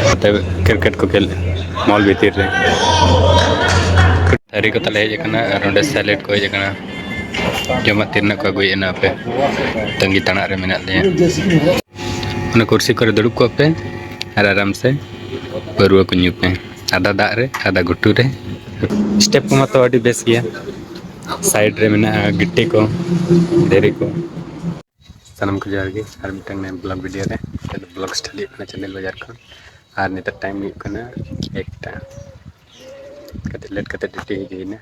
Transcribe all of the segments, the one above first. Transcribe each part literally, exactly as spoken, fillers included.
ᱱᱚᱛᱮ ᱠᱨᱤᱠᱮᱴ ᱠᱚ ᱠᱷᱮᱞ ᱢᱚᱞ ᱵᱷᱤᱛᱤᱨ ᱨᱮ᱾ ᱛᱷᱟᱹᱨᱤ ᱠᱚ ᱛᱟᱞᱮ ᱦᱮᱡ ᱟᱠᱟᱱᱟ ᱟᱨ ᱚᱸᱰᱮ ᱥᱮᱞᱮᱰ ᱠᱚ ᱦᱮᱡ ᱟᱠᱟᱱᱟ᱾ ᱡᱚᱢᱟᱜ ᱛᱤ ᱨᱮᱱᱟᱜ ᱠᱚ ᱟᱹᱜᱩᱭᱮᱫ ᱱᱟ ᱯᱮ᱾ ᱛᱟᱺᱜᱤ ᱛᱟᱲᱟᱜ ᱨᱮ ᱢᱮᱱᱟᱜ ᱞᱮᱭᱟ᱾ ᱚᱱᱟ ᱠᱩᱨᱥᱤ ᱠᱚᱨᱮ ᱫᱩᱲᱩᱵ ᱠᱚᱜ ᱯᱮ ᱟᱨ ᱟᱨᱟᱢ ᱥᱮ ᱯᱟᱹᱨᱣᱟᱹ ᱠᱚ ᱧᱩ ᱯᱮ, ᱟᱫᱟ ᱫᱟᱜ ᱨᱮ, ᱟᱫᱟ ᱜᱷᱩᱴᱩ ᱨᱮ᱾ ᱥᱴᱮᱯ ᱠᱚᱢᱟ ᱛᱚ ᱟᱹᱰᱤ ᱵᱮᱥ ᱜᱮᱭᱟ, ᱥᱟᱭᱤᱰ ᱨᱮ ᱢᱮᱱᱟᱜᱼᱟ ᱜᱤᱴᱤ ᱠᱚ, ᱫᱷᱤᱨᱤ ᱠᱚ᱾ ᱥᱟᱱᱟᱢ ᱠᱚ ᱡᱚᱦᱟᱨ ᱜᱮ ᱟᱨ ᱢᱤᱫᱴᱟᱝ ᱱᱟᱭᱟ ᱵᱞᱚᱜ ᱵᱷᱤᱰᱤᱭᱳ ᱨᱮ᱾ ᱱᱤᱛᱚᱜ ᱵᱞᱚᱜ ᱥᱴᱟᱰᱤ ᱦᱩᱭᱩᱜ ᱠᱟᱱᱟ ᱪᱟᱱᱰᱤᱞ ᱵᱟᱡᱟᱨ ᱠᱷᱚᱱ, ᱟᱨ ᱱᱤᱛᱚᱜ ᱴᱟᱭᱤᱢ ᱦᱩᱭᱩᱜ ᱠᱟᱱᱟ ᱮᱠᱴᱟ᱾ ᱠᱟᱹᱴᱤᱡ ᱞᱮᱴ ᱠᱟᱛᱮ ᱰᱤᱭᱩᱴᱤ ᱦᱮᱡ ᱦᱩᱭᱱᱟ᱾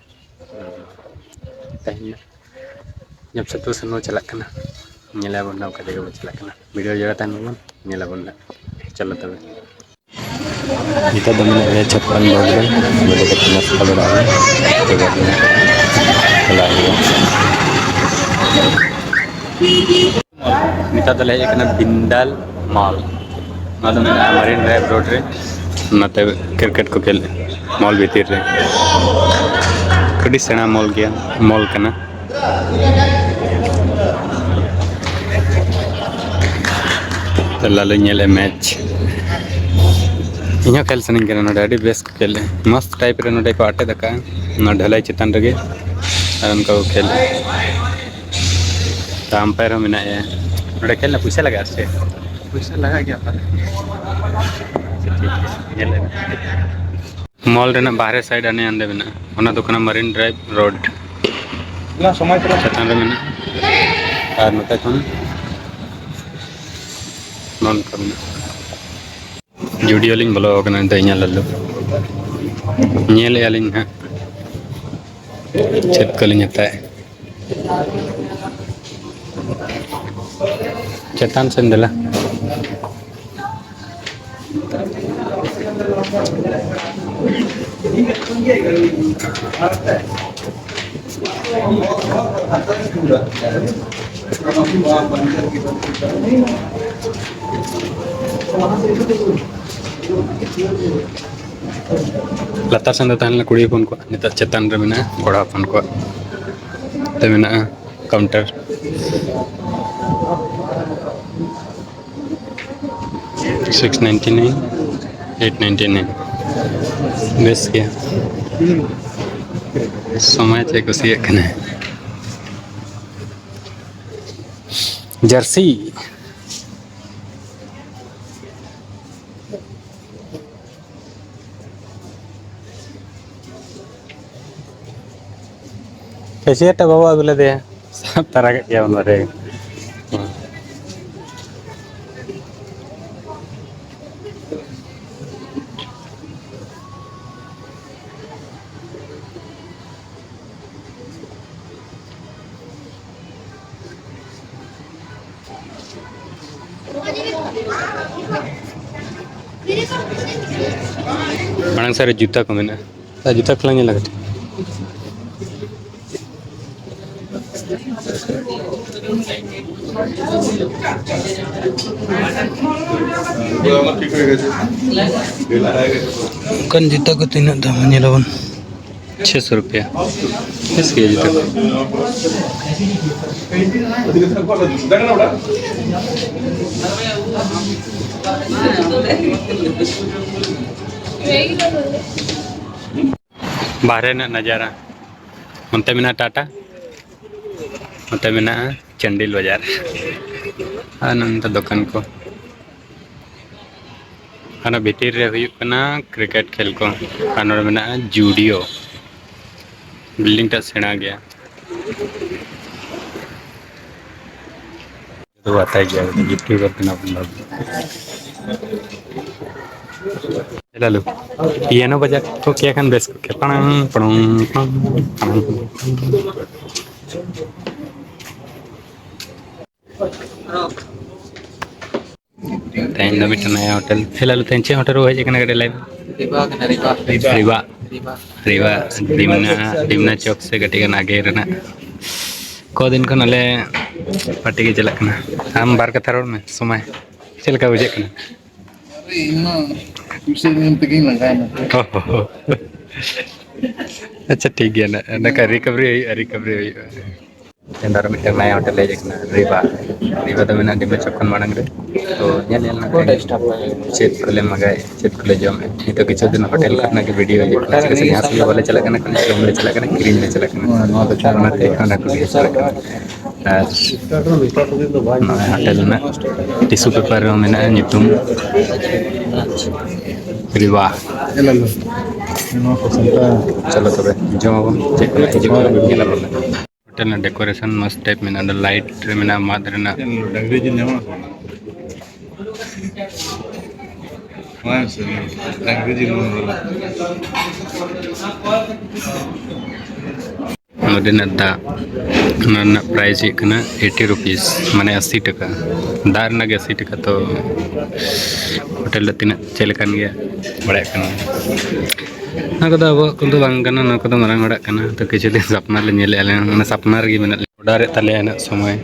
ᱛᱮᱦᱮᱧ ᱡᱟᱢᱥᱮᱫᱽᱯᱩᱨ ᱥᱮᱱ ᱵᱚᱱ ᱪᱟᱞᱟᱜ ᱠᱟᱱᱟ, ᱧᱮᱞᱟᱵᱚᱱ ᱱᱟᱜ ᱚᱠᱟ ᱡᱟᱭᱜᱟ ᱵᱚᱱ ᱪᱟᱞᱟᱜ ᱠᱟᱱᱟ᱾ ᱵᱷᱤᱰᱤᱭᱳ ᱡᱚᱲᱟ ᱛᱟᱦᱮᱱ ᱢᱟᱵᱚᱱ, ᱧᱮᱞᱟᱵᱚᱱ ᱱᱟᱜ᱾ ᱪᱚᱞᱚ ᱛᱚᱵᱮ᱾ ᱱᱤᱛᱚᱜ ᱫᱚ ᱢᱮᱱᱟᱜ ᱞᱮᱭᱟ ᱪᱷᱟᱯᱯᱟᱱ ᱵᱷᱚᱜᱽ ᱨᱮ, ᱱᱚᱰᱮ ᱠᱟᱹᱴᱤᱡ ᱱᱟᱥᱛᱟ ᱵᱟᱲᱟ ᱦᱩᱭᱩᱜᱼᱟ, ᱪᱟᱞᱟᱜ ᱦᱩᱭᱩᱜᱼᱟ᱾ ᱱᱮᱛᱟᱨ ᱫᱚᱞᱮ ᱦᱮᱡ ᱟᱠᱟᱱᱟ ᱵᱤᱱᱫᱟᱞ ᱢᱚᱞ᱾ ᱱᱚᱣᱟ ᱫᱚ ᱢᱮᱱᱟᱜᱼᱟ ᱢᱟᱨᱤᱱ ᱰᱨᱟᱭᱤᱵᱷ ᱨᱳᱰ ᱨᱮ᱾ ᱱᱚᱛᱮ ᱠᱨᱤᱠᱮᱴ ᱠᱚ ᱠᱷᱮᱞ ᱢᱚᱞ ᱵᱷᱤᱛᱤᱨ ᱨᱮ᱾ ᱟᱹᱰᱤ ᱥᱮᱬᱟ ᱢᱚᱞ ᱜᱮᱭᱟ, ᱢᱚᱞ ᱠᱟᱱᱟ᱾ ᱛᱟᱦᱞᱮ ᱧᱮᱞᱮᱫ ᱢᱮᱪ᱾ ᱤᱧ ᱦᱚᱸ ᱠᱷᱮᱞ ᱥᱟᱱᱟᱧ ᱠᱟᱱᱟ ᱱᱚᱰᱮ, ᱟᱹᱰᱤ ᱵᱮᱥ ᱠᱚ ᱠᱷᱮᱞ᱾ ᱢᱚᱥᱛ ᱴᱟᱭᱤᱯ ᱨᱮ ᱱᱚᱰᱮ ᱠᱚ ᱟᱴᱮᱫ ᱟᱠᱟᱫᱼᱟ, ᱱᱚᱣᱟ ᱰᱷᱟᱹᱞᱟᱭ ᱪᱮᱛᱟᱱ ᱨᱮᱜᱮ᱾ ᱟᱨ ᱚᱱᱠᱟ ᱠᱚ ᱠᱷᱮᱞ᱾ ᱛᱚ ᱟᱢᱯᱟᱭᱟᱨ ᱦᱚᱸ ᱢᱮᱱᱟᱭᱟ᱾ ᱱᱚᱰᱮ ᱠᱷᱮᱞ ᱨᱮᱱᱟᱜ ᱯᱩᱭᱥᱟᱹ ᱞᱟᱜᱟᱜᱼᱟ ᱥᱮ? ᱯᱩᱭᱥᱟᱹ ᱞᱟᱜᱟᱜ ᱜᱮᱭᱟ ᱯᱟᱞᱮ᱾ ᱟᱪᱪᱷᱟ, ᱴᱷᱤᱠ ᱜᱮᱭᱟ, ᱧᱮᱞ ᱞᱮ ᱢᱮ᱾ ᱢᱚᱞ ᱨᱮᱱᱟᱜ ᱵᱟᱦᱨᱮ ᱥᱟᱭᱤᱰ ᱦᱟᱱᱮ ᱦᱟᱸᱰᱮ ᱢᱮᱱᱟᱜᱼᱟ, ᱚᱱᱟ ᱫᱚ ᱠᱟᱱᱟ ᱢᱟᱨᱤᱱ ᱰᱨᱟᱭᱤᱵᱷ ᱨᱳᱰ᱾ ᱚᱱᱟ ᱥᱚᱢᱚᱭ ᱠᱚᱨᱮ ᱪᱮᱛᱟᱱ ᱨᱮ ᱢᱮᱱᱟᱜᱼᱟ᱾ ᱟᱨ ᱱᱚᱛᱮ ᱠᱷᱚᱱ ᱱᱚᱝᱠᱟ ᱢᱮᱱᱟᱜᱼᱟ᱾ ᱡᱩᱰᱤᱭᱳ ᱞᱤᱧ ᱵᱚᱞᱚ ᱟᱠᱟᱱᱟ ᱱᱤᱛᱚᱜ ᱤᱧᱟᱹᱜ ᱞᱟᱹᱞᱩ᱾ ᱧᱮᱞᱮᱫᱼᱟ ᱞᱤᱧ ᱦᱟᱸᱜ ᱪᱮᱫ ᱠᱚᱞᱤᱧ ᱦᱟᱛᱟᱣᱮᱫ᱾ ᱪᱮᱛᱟᱱ ᱥᱮᱱ ᱫᱮᱞᱟ᱾ ᱞᱟᱛᱟᱨ ᱥᱮᱱ ᱫᱚ ᱛᱟᱦᱮᱸ ᱞᱮᱱᱟ ᱠᱩᱲᱤ ᱦᱚᱯᱚᱱ ᱠᱚᱣᱟᱜ, ᱱᱤᱛᱚᱜ ᱪᱮᱛᱟᱱ ᱨᱮ ᱢᱮᱱᱟᱜᱼᱟ ᱠᱚᱲᱟ ᱦᱚᱯᱚᱱ ᱠᱚᱣᱟᱜ᱾ ᱛᱮ ᱢᱮᱱᱟᱜᱼᱟ counter. Six ninety nine, eight ninety nine. ᱵᱮᱥ ᱜᱮ᱾ ᱥᱚᱢᱟᱡᱽ ᱮ ᱠᱩᱥᱤᱭᱟᱜ ᱠᱟᱱᱟ᱾ ᱡᱟᱹᱨᱥᱤ᱾ ᱠᱮᱥᱤᱭᱟᱨ ᱴᱟᱜ ᱵᱟᱵᱟ ᱟᱹᱜᱩ ᱞᱮᱫᱮᱭᱟ, ᱥᱟᱵ ᱛᱟᱨᱟ ᱠᱮᱫ ᱜᱮᱭᱟ ᱵᱚᱱ ᱵᱟᱨᱭᱟ ᱜᱮ᱾ ᱢᱟᱲᱟᱝ ᱥᱮᱫ ᱨᱮ ᱡᱩᱛᱟᱹ ᱠᱚ ᱢᱮᱱᱟᱜᱼᱟ᱾ ᱟᱨ ᱡᱩᱛᱟᱹ ᱠᱷᱚᱞᱟ ᱧᱮᱞ ᱞᱟᱜᱟ ᱴᱷᱤᱠ᱾ ᱚᱱᱠᱟᱱ ᱡᱩᱛᱟᱹ ᱠᱚ ᱛᱤᱱᱟᱹᱜ ᱫᱟᱢ ᱧᱮᱞᱟᱵᱚᱱ? ᱪᱷᱮ ᱥᱚ ᱨᱩᱯᱤᱭᱟ᱾ ᱵᱮᱥ ᱜᱮᱭᱟ ᱡᱩᱛᱟᱹ ᱠᱚ᱾ ᱵᱟᱦᱨᱮ ᱨᱮᱱᱟᱜ ᱱᱟᱡᱟᱨᱟ᱾ ᱚᱱᱛᱮ ᱢᱮᱱᱟᱜᱼᱟ ᱴᱟᱴᱟ, ᱱᱚᱛᱮ ᱢᱮᱱᱟᱜᱼᱟ ᱪᱟᱱᱰᱤᱞ ᱵᱟᱡᱟᱨ᱾ ᱟᱨ ᱱᱚᱱᱛᱮ ᱫᱚᱠᱟᱱ ᱠᱚ᱾ ᱟᱨ ᱵᱷᱤᱛᱤᱨ ᱨᱮ ᱦᱩᱭᱩᱜ ᱠᱟᱱᱟ ᱠᱨᱤᱠᱮᱴ ᱠᱷᱮᱞ ᱠᱚ᱾ ᱟᱨ ᱱᱚᱰᱮ ᱢᱮᱱᱟᱜᱼᱟ ᱡᱩᱰᱤᱭᱳ᱾ ᱵᱤᱞᱰᱤᱝ ᱴᱟᱜ ᱥᱮᱬᱟ ᱜᱮᱭᱟ᱾ ᱫᱚ ᱟᱛᱟᱭ ᱜᱮᱭᱟ, ᱤᱭᱩᱴᱩᱵᱟᱨ ᱠᱟᱱᱟ ᱵᱚᱱ ᱵᱷᱟᱹᱜᱤ᱾ ᱞᱟᱞᱩ, ᱯᱤᱭᱟᱱᱳ ᱵᱟᱡᱟᱣ ᱠᱚ ᱠᱮᱭᱟ ᱠᱷᱟᱱ ᱵᱮᱥ ᱠᱚᱜ ᱠᱮᱭᱟ᱾ ᱯᱟᱲᱟᱝ, ᱯᱟᱲᱟᱝ, ᱯᱟᱲᱟᱝ, ᱯᱟᱲᱟᱝ᱾ ᱛᱮᱦᱮᱧ ᱫᱚ ᱢᱤᱫᱴᱮᱱ ᱱᱟᱭᱟ ᱦᱳᱴᱮᱞ᱾ ᱦᱮ ᱞᱟᱞᱩ, ᱛᱮᱦᱮᱧ ᱪᱮᱫ ᱦᱳᱴᱮᱞ ᱨᱮᱵᱚ ᱦᱮᱡ ᱟᱠᱟᱱᱟ ᱠᱟᱹᱴᱤᱡ ᱞᱟᱹᱭ ᱢᱮ? ᱨᱤᱵᱟ ᱠᱟᱱᱟ, ᱨᱤᱵᱟ᱾ ᱨᱤᱵᱟ᱾ ᱨᱤᱵᱟ᱾ ᱨᱤᱵᱟ, ᱰᱤᱢᱱᱟ, ᱰᱤᱢᱱᱟ ᱪᱚᱠ ᱥᱮ ᱠᱟᱹᱴᱤᱡ ᱜᱟᱱ ᱟᱜᱮ ᱨᱮᱱᱟᱜ᱾ ᱠᱚ ᱫᱤᱱ ᱠᱷᱚᱱ ᱟᱞᱮ ᱯᱟᱨᱴᱤ ᱜᱮ ᱪᱟᱞᱟᱜ ᱠᱟᱱᱟ᱾ ᱟᱢ ᱵᱟᱨ ᱠᱟᱛᱷᱟ ᱨᱚᱲ ᱢᱮ, ᱥᱚᱢᱟᱭ᱾ ᱪᱮᱫ ᱞᱮᱠᱟ ᱵᱩᱡᱷᱟᱹᱜ ᱠᱟᱱᱟ? ᱟᱨᱮ, ᱤᱧ ᱢᱟ ᱯᱩᱭᱥᱟᱹ ᱧᱟᱢ ᱛᱮᱜᱮᱧ ᱞᱟᱸᱜᱟᱭᱮᱱᱟ᱾ ᱚ ᱦᱚ ᱦᱚ᱾ ᱟᱪᱪᱷᱟ, ᱴᱷᱤᱠ ᱜᱮᱭᱟ, ᱱᱟ-, ᱱᱟᱠᱟ ᱨᱤᱠᱟᱵᱷᱟᱨᱤ ᱦᱩᱭᱩᱜᱼᱟ, ᱨᱤᱠᱟᱵᱷᱟᱨᱤ ᱦᱩᱭᱩᱜᱼᱟ᱾ ᱛᱮᱦᱮᱧ ᱫᱚ ᱟᱨ ᱢᱤᱫᱴᱟᱝ ᱱᱟᱭᱟ ᱦᱳᱴᱮᱞ ᱦᱮᱡ ᱟᱠᱟᱱᱟ, ᱨᱤᱵᱟ᱾ ᱨᱤᱵᱟ ᱫᱚ ᱢᱮᱱᱟᱜᱼᱟ ᱰᱤᱢᱟᱹ ᱪᱚᱠ ᱠᱷᱚᱱ ᱢᱟᱲᱟᱝ ᱨᱮ᱾ ᱛᱚ ᱧᱮᱞ ᱧᱮᱞ ᱞᱮᱱᱠᱷᱟᱱ ᱪᱮᱫ ᱠᱚᱞᱮ ᱢᱟᱜᱟᱭ, ᱪᱮᱫ ᱠᱚᱞᱮ ᱡᱚᱢᱮᱫ᱾ ᱱᱤᱛᱚᱜ ᱠᱤᱪᱷᱩ ᱫᱤᱱ ᱦᱳᱴᱮᱞ ᱠᱷᱚᱱᱟᱜ ᱜᱮ ᱵᱷᱤᱰᱤᱭᱳ ᱦᱤᱡᱩᱜ ᱠᱟᱱᱟ᱾ ᱪᱮᱫᱟᱜ ᱥᱮ ᱡᱟᱦᱟᱸ ᱥᱮᱫ ᱜᱮ ᱵᱟᱞᱮ ᱪᱟᱞᱟᱜ ᱠᱟᱱᱟ, ᱠᱷᱟᱹᱞᱤ ᱡᱚᱢ ᱞᱮ ᱪᱟᱞᱟᱜ ᱠᱟᱱᱟ, ᱠᱤᱨᱤᱧ ᱞᱮ ᱪᱟᱞᱟᱜ ᱠᱟᱱᱟ᱾ ᱚᱱᱟᱛᱮ ᱚᱱᱟ ᱠᱚᱜᱮ ᱪᱟᱞᱟᱜ ᱠᱟᱱᱟ᱾ ᱟᱨ ᱱᱚᱜᱼᱚᱭ ᱦᱳᱴᱮᱞ ᱨᱮᱱᱟᱜ ᱴᱤᱥᱩ ᱯᱮᱯᱟᱨ ᱨᱮᱦᱚᱸ ᱢᱮᱱᱟᱜᱼᱟ ᱧᱩᱛᱩᱢ, ᱨᱤᱵᱟ᱾ ᱪᱚᱞᱚ ᱛᱚᱵᱮ ᱡᱚᱢ ᱟᱵᱚᱱ, ᱪᱮᱫ ᱠᱚ ᱦᱤᱡᱩᱜ ᱠᱟᱱᱟ ᱧᱮᱞ ᱟᱵᱚᱱ᱾ ᱦᱳᱴᱮᱞ ᱨᱮᱱᱟᱜ ᱰᱮᱠᱳᱨᱮᱥᱚᱱ ᱢᱚᱥᱛ ᱴᱟᱭᱤᱯ ᱢᱮᱱᱟᱜᱼᱟ, ᱚᱸᱰᱮ ᱞᱟᱭᱤᱴ ᱨᱮ ᱢᱮᱱᱟᱜᱼᱟ, ᱢᱟᱫ ᱨᱮᱱᱟᱜ᱾ ᱰᱟᱝᱨᱤ ᱡᱤᱞ ᱧᱟᱢᱚᱜᱼᱟ ᱥᱮ ᱵᱟᱝ? ᱵᱟᱝ ᱥᱮ, ᱰᱟᱝᱨᱤ ᱡᱤᱞ ᱵᱚᱱ ᱵᱚᱞᱚ᱾ ᱱᱚᱰᱮᱱᱟᱜ ᱫᱟᱜ, ᱚᱱᱟ ᱨᱮᱱᱟᱜ ᱯᱨᱟᱭᱤᱥ ᱦᱩᱭᱩᱜ ᱠᱟᱱᱟ ᱮᱭᱤᱴᱤ ᱨᱩᱯᱤᱥ, ᱢᱟᱱᱮ ᱟᱥᱤ ᱴᱟᱠᱟ᱾ ᱫᱟᱜ ᱨᱮᱱᱟᱜ ᱜᱮ ᱟᱥᱤ ᱴᱟᱠᱟ, ᱛᱚ ᱦᱳᱴᱮᱞ ᱫᱚ ᱛᱤᱱᱟᱹᱜ ᱪᱮᱫ ᱞᱮᱠᱟᱱ ᱜᱮᱭᱟ ᱵᱟᱲᱟᱭᱚᱜ ᱠᱟᱱᱟ᱾ ᱱᱚᱣᱟ ᱠᱚᱫᱚ ᱟᱵᱚᱣᱟᱜ ᱠᱚᱫᱚ ᱵᱟᱝ ᱠᱟᱱᱟ, ᱱᱚᱣᱟ ᱠᱚᱫᱚ ᱢᱟᱨᱟᱝ ᱦᱚᱲᱟᱜ ᱠᱟᱱᱟ᱾ ᱛᱚ ᱠᱤᱪᱷᱩ ᱫᱤᱱ ᱥᱟᱯᱱᱟ ᱞᱮ ᱧᱮᱞᱮᱫᱼᱟ, ᱞᱮ ᱚᱱᱟ ᱥᱟᱯᱱᱟ ᱨᱮᱜᱮ ᱢᱮᱱᱟᱜ ᱞᱮᱭᱟ᱾ ᱚᱰᱟᱨᱮᱫ ᱛᱟᱞᱮᱭᱟ ᱱᱟᱜ ᱥᱚᱢᱚᱭ᱾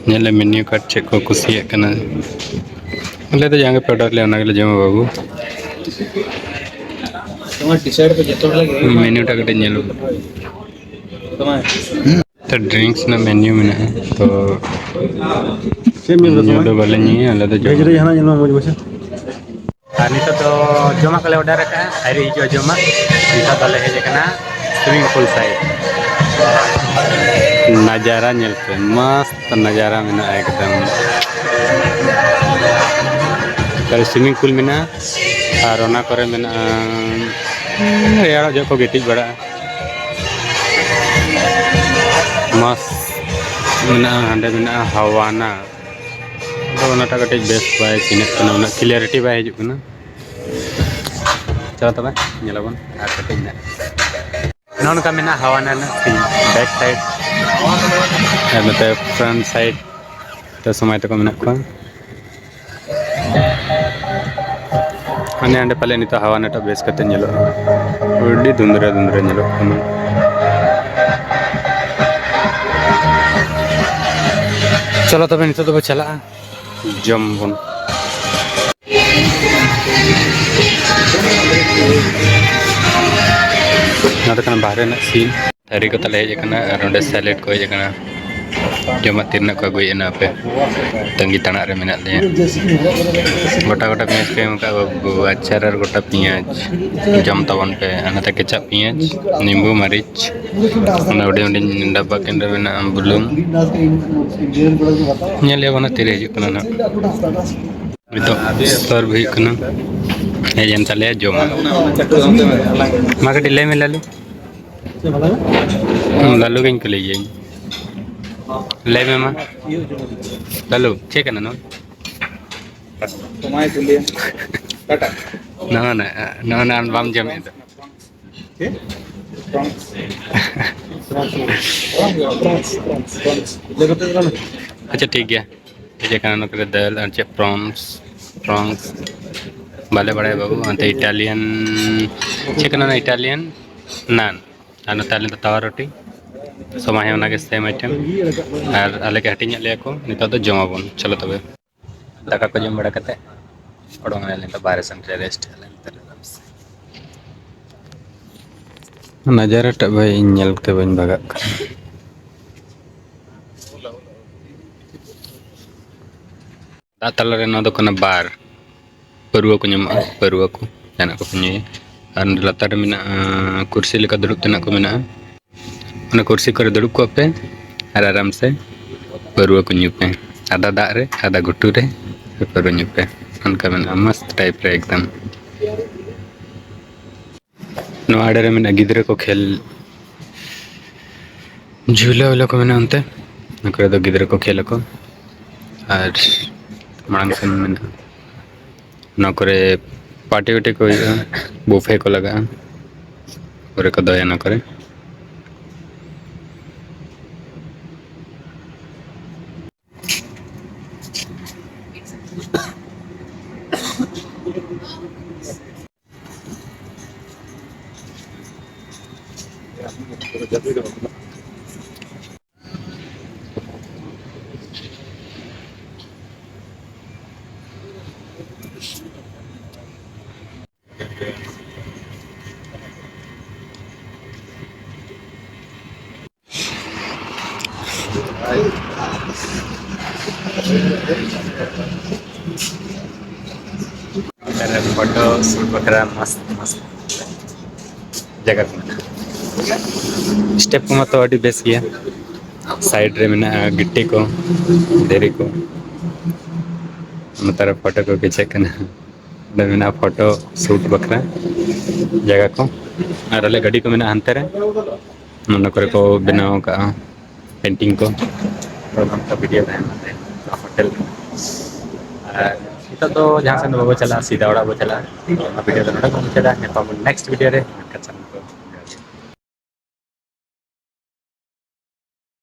ᱧᱮᱞ ᱞᱮ ᱢᱮᱱᱤᱭᱩ ᱠᱟᱨᱰ ᱪᱮᱫ ᱠᱚ ᱠᱩᱥᱤᱭᱟᱜ ᱠᱟᱱᱟ᱾ ᱟᱞᱮ ᱫᱚ ᱡᱟᱦᱟᱸ ᱜᱮᱯᱮ ᱚᱰᱟᱨ ᱞᱮᱭᱟ ᱚᱱᱟ ᱜᱮᱞᱮ ᱡᱚᱢᱟ ᱵᱟᱹᱵᱩ᱾ ᱛᱚᱢᱟᱨ ᱴᱤ ᱥᱟᱨᱴ ᱠᱚ ᱡᱚᱛᱚ ᱦᱚᱲ ᱞᱟᱹᱜᱤᱫ᱾ ᱢᱮᱱᱤᱭᱩ ᱴᱟᱜ ᱠᱟᱹᱴᱤᱡ ᱧᱮᱞ ᱢᱮ᱾ ᱛᱚ ᱰᱨᱤᱝᱠᱥ ᱨᱮᱱᱟᱜ ᱢᱮᱱᱤᱭᱩ ᱢᱮᱱᱟᱜᱼᱟ, ᱛᱚ ᱪᱮᱫ ᱧᱩ ᱫᱚ ᱵᱟᱞᱮ ᱧᱩᱭᱟ ᱟᱞᱮ ᱫᱚ᱾ ᱵᱷᱮᱡᱽ ᱨᱮ ᱡᱟᱦᱟᱱᱟᱜ ᱧᱮᱞ ᱢᱮ, ᱢᱚᱡᱽ ᱢᱟᱪᱷᱟ᱾ ᱟᱨ ᱱᱤᱛᱚᱜ ᱫᱚ ᱡᱚᱢᱟᱜ ᱠᱚᱞᱮ ᱚᱰᱟᱨ ᱟᱠᱟᱫᱼᱟ, ᱟᱹᱣᱨᱤ ᱦᱤᱡᱩᱜᱼᱟ ᱡᱚᱢᱟᱜ᱾ ᱱᱤᱛᱚᱜ ᱫᱚᱞᱮ ᱦᱮᱡ ᱟᱠᱟᱱᱟ ᱥᱩᱭᱢᱤᱝ ᱯᱩᱞ ᱥᱟᱭᱤᱰ᱾ ᱱᱟᱡᱟᱨᱟ ᱧᱮᱞ ᱯᱮ, ᱢᱚᱥᱛ ᱱᱟᱡᱟᱨᱟ ᱢᱮᱱᱟᱜᱼᱟ ᱮᱠᱫᱚᱢ᱾ ᱛᱟᱦᱞᱮ ᱥᱩᱭᱢᱤᱝ ᱯᱩᱞ ᱢᱮᱱᱟᱜᱼᱟ ᱟᱨ ᱚᱱᱟ ᱠᱚᱨᱮ ᱢᱮᱱᱟᱜᱼᱟ ᱨᱮᱭᱟᱲᱚᱜ ᱡᱚᱦᱚᱜ ᱠᱚ ᱜᱤᱛᱤᱡ ᱵᱟᱲᱟᱜᱼᱟ᱾ ᱢᱚᱥᱛ ᱢᱮᱱᱟᱜᱼᱟ, ᱦᱟᱸᱰᱮ ᱢᱮᱱᱟᱜᱼᱟ ᱦᱟᱣᱟᱱᱟ᱾ ᱟᱫᱚ ᱚᱱᱟᱴᱟᱜ ᱠᱟᱹᱴᱤᱡ ᱵᱮᱥ ᱵᱟᱭ ᱪᱤᱱᱦᱟᱹᱜ ᱠᱟᱱᱟ, ᱩᱱᱟᱹᱜ clarity ᱵᱟᱭ ᱦᱤᱡᱩᱜ ᱠᱟᱱᱟ᱾ ᱪᱚᱞᱚ ᱛᱚᱵᱮ ᱧᱮᱞᱟᱵᱚᱱ ᱟᱨ ᱠᱟᱹᱴᱤᱡ ᱱᱟᱜ᱾ ᱱᱚᱜᱼᱚ ᱱᱚᱝᱠᱟ ᱢᱮᱱᱟᱜᱼᱟ ᱦᱟᱣᱟᱱᱟ ᱨᱮᱱᱟᱜ scene, back side᱾ ᱟᱨ ᱱᱚᱛᱮ front side ᱛᱮ ᱥᱚᱢᱟᱭ ᱛᱟᱠᱚ ᱢᱮᱱᱟᱜ ᱠᱚᱣᱟ᱾ ᱦᱟᱱᱮ ᱦᱟᱸᱰᱮ ᱯᱟᱞᱮ ᱱᱤᱛᱚᱜ ᱦᱟᱣᱟᱱᱟ ᱴᱟᱜ ᱵᱮᱥ ᱠᱟᱛᱮ ᱧᱮᱞᱚᱜᱼᱟ, ᱟᱹᱰᱤ ᱫᱷᱩᱸᱫᱽᱨᱟᱹ ᱫᱷᱩᱸᱫᱽᱨᱟᱹ ᱧᱮᱞᱚᱜ ᱠᱟᱱᱟ᱾ ᱪᱚᱞᱚ ᱛᱚᱵᱮ ᱱᱤᱛᱚᱜ ᱫᱚᱵᱚ ᱪᱟᱞᱟᱜᱼᱟ ᱡᱚᱢ ᱵᱚᱱ᱾ ᱱᱚᱣᱟ ᱫᱚ ᱠᱟᱱᱟ ᱵᱟᱦᱨᱮ ᱨᱮᱱᱟᱜ scene᱾ ᱛᱷᱟᱹᱨᱤ ᱠᱚ ᱛᱟᱞᱮ ᱦᱮᱡ ᱟᱠᱟᱱᱟ ᱟᱨ ᱚᱸᱰᱮ ᱥᱮᱞᱮᱰ ᱠᱚ ᱦᱮᱡ ᱟᱠᱟᱱᱟ᱾ ᱡᱚᱢᱟᱜ ᱛᱤᱨᱮ ᱱᱟᱜ ᱠᱚ ᱟᱹᱜᱩᱭᱮᱫᱼᱟ ᱱᱟᱜ ᱦᱟᱯᱮ, ᱛᱟᱺᱜᱤ ᱛᱟᱲᱟᱜ ᱨᱮ ᱢᱮᱱᱟᱜ ᱞᱮᱭᱟ᱾ ᱜᱚᱴᱟ ᱜᱚᱴᱟ ᱯᱮᱸᱭᱟᱡᱽ ᱠᱚ ᱮᱢ ᱟᱠᱟᱫ ᱠᱚᱣᱟ ᱵᱟᱹᱵᱩ, ᱟᱪᱟᱨ ᱟᱨ ᱜᱚᱴᱟ ᱯᱮᱸᱭᱟᱡᱽ᱾ ᱡᱚᱢ ᱛᱟᱵᱚᱱ ᱯᱮ᱾ ᱟᱨ ᱱᱚᱛᱮ ᱠᱮᱪᱟᱯ, ᱯᱮᱸᱭᱟᱡᱽ, ᱱᱤᱢᱵᱩ, ᱢᱟᱹᱨᱤᱪ, ᱚᱱᱟ ᱦᱩᱰᱤᱧ ᱦᱩᱰᱤᱧ ᱰᱟᱵᱵᱟ ᱠᱤᱱ ᱨᱮ ᱢᱮᱱᱟᱜᱼᱟ ᱵᱩᱞᱩᱝ᱾ ᱧᱮᱞ ᱮᱫ ᱵᱚᱱᱟ ᱛᱤᱨᱮ ᱦᱤᱡᱩᱜ ᱠᱟᱱᱟ ᱱᱟᱜ᱾ ᱱᱤᱛᱚᱜ ᱥᱟᱨᱵᱷ ᱦᱩᱭᱩᱜ ᱠᱟᱱᱟ, ᱦᱮᱡ ᱮᱱ ᱛᱟᱞᱮᱭᱟ ᱡᱚᱢᱟᱜ᱾ ᱢᱟ ᱠᱟᱹᱴᱤᱡ ᱞᱟᱹᱭ ᱢᱮ ᱞᱟᱞᱩ᱾ ᱦᱩᱸ, ᱞᱟᱞᱩ ᱜᱤᱧ ᱠᱩᱞᱤᱭᱮᱭᱟᱹᱧ᱾ ᱞᱟᱹᱭ ᱢᱮ ᱢᱟ᱾ ᱞᱟᱞᱩ, ᱪᱮᱫ ᱠᱟᱱᱟ ᱱᱚᱣᱟ? ᱛᱚᱢᱟᱭ ᱠᱩᱞᱤᱭᱟ᱾ ᱚᱠᱟᱴᱟᱜ? ᱱᱚᱣᱟ ᱱᱟ, ᱱᱚᱣᱟ ᱱᱟ ᱟᱢ ᱵᱟᱢ ᱡᱚᱢᱮᱫ ᱫᱚ᱾ ᱪᱮᱫ? ᱯᱨᱚᱱᱥ᱾ Prawns, prawns, prawns. ᱞᱟᱹᱭ ᱠᱟᱛᱮ ᱫᱚ ᱵᱟᱝ? ᱟᱪᱪᱷᱟ, ᱴᱷᱤᱠ ᱜᱮᱭᱟ᱾ ᱦᱮᱡ ᱟᱠᱟᱱᱟ ᱱᱚᱛᱮ ᱨᱮ ᱫᱟᱹᱞ ᱟᱨ ᱪᱮᱫ ᱯᱨᱚᱱᱥ, ᱯᱨᱚᱱᱥ᱾ ᱵᱟᱞᱮ ᱵᱟᱲᱟᱭᱟ ᱵᱟᱹᱵᱩ, ᱚᱱᱛᱮ ᱤᱴᱟᱞᱤᱭᱟᱱ, ᱪᱮᱫ ᱠᱟᱱᱟ ᱚᱱᱟ ᱤᱴᱟᱞᱤᱭᱟᱱ? ᱱᱟᱱ᱾ ᱟᱨ ᱱᱚᱛᱮ ᱟᱞᱮ ᱫᱚ ᱛᱟᱣᱟ ᱨᱩᱴᱤ, ᱥᱚᱢᱟᱭ ᱦᱚᱸ ᱚᱱᱟᱜᱮ ᱥᱮᱢ ᱟᱭᱴᱮᱢ᱾ ᱟᱨ ᱟᱞᱮ ᱜᱮ ᱦᱟᱹᱴᱤᱧ ᱟᱫ ᱞᱮᱭᱟ ᱠᱚ, ᱱᱤᱛᱚᱜ ᱫᱚ ᱡᱚᱢᱟᱵᱚᱱ᱾ ᱪᱚᱞᱚ ᱛᱚᱵᱮ᱾ ᱫᱟᱠᱟ ᱠᱚ ᱡᱚᱢ ᱵᱟᱲᱟ ᱠᱟᱛᱮ ᱚᱰᱚᱝ ᱮᱱᱟᱞᱮ ᱱᱤᱛᱚᱜ ᱵᱟᱦᱨᱮ ᱥᱮᱱ ᱨᱮ ᱨᱮᱥᱴ ᱟᱞᱮ ᱱᱚᱛᱮ ᱨᱮ ᱟᱨᱟᱢ ᱥᱮ᱾ ᱱᱟᱡᱟᱨᱟ ᱴᱟᱜ ᱵᱷᱟᱭ ᱤᱧ ᱧᱮᱞ ᱠᱟᱛᱮ ᱵᱟᱹᱧ ᱵᱷᱟᱜᱟᱜ ᱠᱟᱱᱟ᱾ ᱫᱟᱜ ᱛᱟᱞᱟᱨᱮ ᱱᱚᱣᱟ ᱫᱚ ᱠᱟᱱᱟ ᱵᱟᱨ᱾ ᱯᱟᱹᱨᱣᱟᱹ ᱠᱚ ᱧᱟᱢᱚᱜᱼᱟ, ᱯᱟᱹᱨᱣᱟᱹ ᱠᱚ, ᱡᱟᱦᱟᱱᱟᱜ ᱠᱚᱯᱮ ᱧᱩᱭᱟ᱾ ᱟᱨ ᱱᱚᱰᱮ ᱞᱟᱛᱟᱨ ᱨᱮ ᱢᱮᱱᱟᱜᱼᱟ ᱠᱩᱨᱥᱤ ᱞᱮᱠᱟ ᱫᱩᱲᱩᱵ ᱛᱮᱱᱟᱜ ᱠᱚ ᱢᱮᱱᱟᱜᱼᱟ᱾ ᱚᱱᱟ ᱠᱩᱨᱥᱤ ᱠᱚᱨᱮ ᱫᱩᱲᱩᱵ ᱠᱚᱜ ᱯᱮ ᱟᱨ ᱟᱨᱟᱢ ᱥᱮ ᱯᱟᱹᱨᱣᱟᱹ ᱠᱚ ᱧᱩ ᱯᱮ᱾ ᱟᱫᱟ ᱫᱟᱜ ᱨᱮ, ᱟᱫᱟ ᱜᱷᱩᱴᱩ ᱨᱮ ᱯᱟᱹᱨᱣᱟᱹ ᱧᱩ ᱯᱮ᱾ ᱚᱱᱠᱟ ᱢᱮᱱᱟᱜᱼᱟ, ᱢᱚᱥᱛ ᱴᱟᱭᱤᱯ ᱨᱮ ᱮᱠᱫᱚᱢ᱾ ᱱᱚᱣᱟ ᱟᱲᱮ ᱨᱮ ᱢᱮᱱᱟᱜᱼᱟ ᱜᱤᱫᱽᱨᱟᱹ ᱠᱚ ᱠᱷᱮᱞ, ᱡᱷᱩᱞᱟᱹ ᱣᱩᱞᱟᱹ ᱠᱚ ᱢᱮᱱᱟᱜᱼᱟ ᱚᱱᱛᱮ᱾ ᱚᱱᱟ ᱠᱚᱨᱮ ᱫᱚ ᱜᱤᱫᱽᱨᱟᱹ ᱠᱚ ᱠᱷᱮᱞ ᱟᱠᱚ᱾ ᱟᱨ ᱢᱟᱲᱟᱝ ᱥᱮᱱ ᱢᱮᱱᱟᱜᱼᱟ, ᱚᱱᱟ ᱠᱚᱨᱮ ᱯᱟᱨᱴᱤ ᱣᱟᱨᱴᱤ ᱠᱚ ᱦᱩᱭᱩᱜᱼᱟ, ᱵᱩᱯᱷᱮ ᱠᱚ ᱞᱟᱜᱟᱜᱼᱟ, ᱠᱚᱨᱮ ᱠᱚ ᱫᱚᱦᱚᱭᱟ ᱚᱱᱟ ᱠᱚᱨᱮ᱾ ᱯᱷᱳᱴᱳ ᱥᱩᱴ ᱵᱟᱠᱷᱨᱟ ᱢᱚᱥᱛ ᱢᱚᱥᱛ ᱡᱟᱭᱜᱟ ᱠᱚ ᱢᱮᱱᱟᱜᱼᱟ᱾ ᱥᱴᱮᱯ ᱠᱚᱢᱟ ᱛᱚ ᱟᱹᱰᱤ ᱵᱮᱥ ᱜᱮᱭᱟ᱾ ᱥᱟᱭᱤᱰ ᱨᱮ ᱢᱮᱱᱟᱜᱼᱟ ᱜᱤᱴᱤ ᱠᱚ, ᱫᱷᱤᱨᱤ ᱠᱚ᱾ ᱱᱚᱛᱮ ᱨᱮ ᱯᱷᱳᱴᱳ ᱠᱚ ᱠᱷᱤᱪᱟᱹᱜ ᱠᱟᱱᱟ᱾ ᱚᱸᱰᱮ ᱢᱮᱱᱟᱜᱼᱟ ᱯᱷᱳᱴᱳ ᱥᱩᱴ ᱵᱟᱠᱷᱨᱟ ᱡᱟᱭᱜᱟ ᱠᱚ᱾ ᱟᱨ ᱟᱞᱮ ᱜᱟᱹᱰᱤ ᱠᱚ ᱢᱮᱱᱟᱜᱼᱟ ᱦᱟᱱᱛᱮ ᱨᱮ, ᱚᱱᱟ ᱠᱚᱨᱮ ᱠᱚ ᱵᱮᱱᱟᱣ ᱠᱟᱜᱼᱟ ᱯᱮᱱᱴᱤᱝ ᱠᱚ᱾ ᱛᱚ, ᱱᱚᱝᱠᱟ ᱵᱷᱤᱰᱤᱭᱳ ᱛᱟᱦᱮᱱᱟ ᱛᱮᱦᱮᱧ ᱦᱳᱴᱮᱞ ᱨᱮ᱾ ᱟᱨ ᱱᱤᱛᱚᱜ ᱫᱚ ᱡᱟᱦᱟᱸ ᱥᱮᱫ ᱫᱚ ᱵᱟᱵᱚ ᱪᱟᱞᱟᱜᱼᱟ, ᱥᱤᱫᱷᱟ ᱚᱲᱟᱜ ᱵᱚ ᱪᱟᱞᱟᱜᱼᱟ᱾ ᱛᱚ, ᱚᱱᱟ ᱵᱷᱤᱰᱤᱭᱳ ᱫᱚ ᱱᱚᱰᱮ ᱵᱚᱱ ᱢᱩᱪᱟᱹᱫᱟ᱾ ᱧᱟᱯᱟᱢ ᱟᱵᱚᱱ ᱱᱮᱠᱥᱴ ᱵᱷᱤᱰᱤᱭᱳ ᱨᱮ᱾ ᱢᱮᱱᱠᱷᱟᱱ